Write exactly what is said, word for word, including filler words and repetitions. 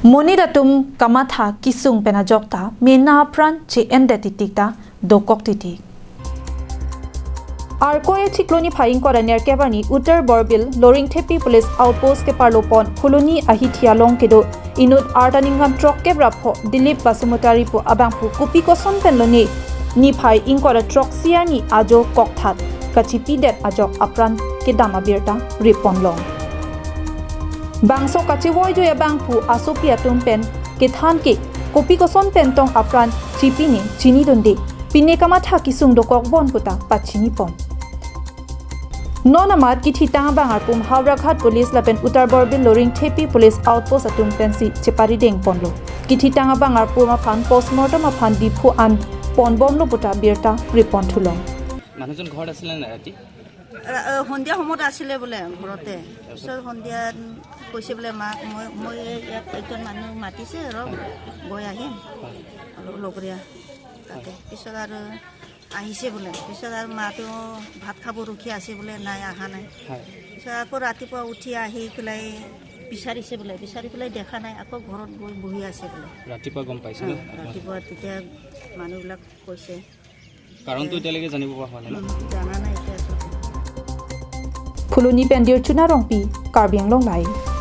Monit atum kamatha kesung pen ajok ta mena apran che-endet titik ta dokok titik. Arkoi achiklo niphai ingkoi ra nerkep arni Uttar Borbil Loringthepi Police Outpost keparlo pon Phuloni ahithi along kedo inut arta ningkan throkkep ra pho Dilip Basumatary pu abangphu kopi koson pen lone niphai ingkoi ra throksi arni ajo kokthat kachipidet ajok apran kedam abirta rip ponlong. Bangso kachevoijoi abangphu asopi atum pen kethan ke kopi koson pen tong apran chipine chinidunde, pine kamatha kesung dokok bon puta pachini pon. Non amat kithitang abang arpum Howraghat Police lapen Uttar Borbil Loringthepi Police Outpost atum pensi cheparideng ponlo. Kithitang abang arpum aphan postmortem aphan Diphu an ponbomlo puta birta rip pon thulong. মানুহজন ঘৰত আছিলে নাই ৰাতি? ৰা- এ, সন্ধিয়া সময়ত আছিলে বোলে ঘৰতে। পিছত সন্ধিয়া কৈছে বোলে মাক, মই মই ইয়াত একজন মানুহ মাতিছে, ৰ গৈ আহিম, অলপ লগৰীয়া তাতে। পিছত আৰু আহিছে বোলে। পিছত আৰু মাতো ভাত খাব ৰখি আছে বোলে, নাই, অহা নাই। হয়। পিছত আকৌ ৰাতিপুৱা উঠি আহি পেলাই বিচাৰিছে বোলে, বিচাৰি পেলাই দেখা নাই, আকৌ ঘৰত গৈ বহি আছে বোলে। ৰাতিপুৱা গম পাইছে ন? ৰাতিপুৱা তেতিয়া মানুহবিলাক কৈছে। কাৰণটো এতিয়ালৈকে জানিব পৰা হোৱা নাই ন? উম, জানা নাই এতিয়া। Phuloni pen Dirchuna Rongpi, Karbi Anglong Live.